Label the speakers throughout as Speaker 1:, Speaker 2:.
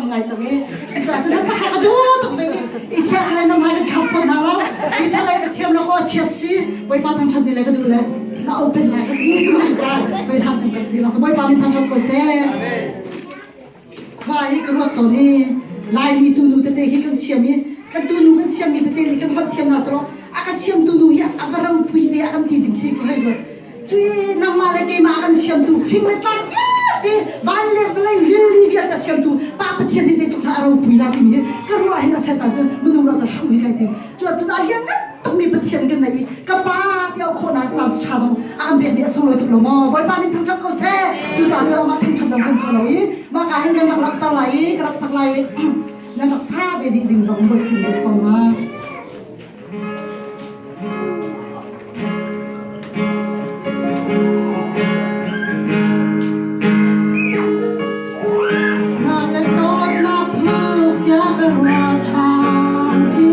Speaker 1: tam ngai cang i cuah cun sak ka duh tuk ve i thiang le nam hai kan khap ko hna lo i thiang le ka thiam lo ko chia si Bawipa thangṭhat ni le ka duh le na open lai ka ti Bawi thang chung ka ti Bawipa min thangṭhat ko seh. Khua hi ka ruat tawn i Laimi tunu tete hi kan siam i kan tunu kan siammi tete nih kan holh thiam hna selaw a ka siamtu nu hi a va ropui ve a kan ti ding khi ka hei ruat. Cui nangmah le keimah a kan siamtu fing le tlang vialte van le vawlei rili vialte a siamtu Pa Pathian hi zeitluk hna a ropui la timi hi ka ruah hin a set ahcun minung ruah cu hruh hi kai tim. Cu ahcun a lian tukmi Pathian kan nei i ka pa ti auh khawhnak caan ṭha zong a kan pek dih a sunglawi tuk lo maw Bawipa nih thangṭhat ko seh cucaah cun amah thangṭhat lo kan kho lo i mah ka hin kan rak langhter lai i ka rak sak lai i nan rak sa ve dih ding zong Bawipa nih sawm hna. Na kan dawtnak thuk sia ka ruah ṭhan ti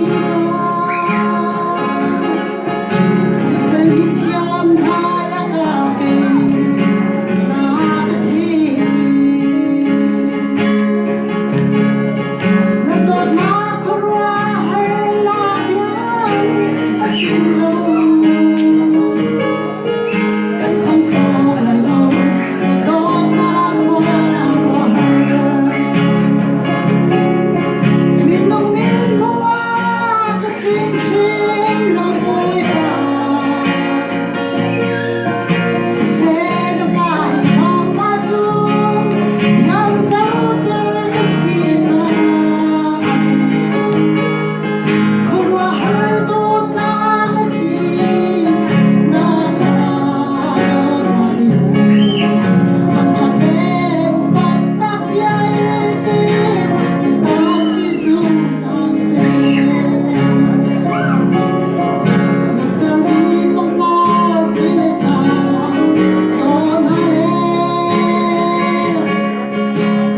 Speaker 1: Fel thiam hna lakah kei na ka thim. Na dawtnak khuaruahhar nak a chim lo. Kan cham cawk lai lo, dawtnak khuaruahhar. Minung min hmuh ka cing hrim lo Bawipa. Siseh na vai thawng ahcun thiam coter ka si cang. Khuaruahhar dawtnak a si, na ka dawtnak in. Thangṭhat le upatnak vialte na si zungzal seh. Na sermi pangpar file tlang tawn hna le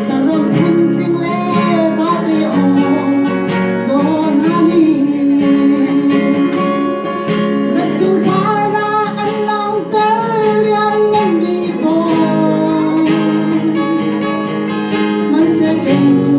Speaker 1: saram phuntling le vate aw dawn hna nih na sunparnak an langhter liannganmi fawn. Hmanhseh kei cu.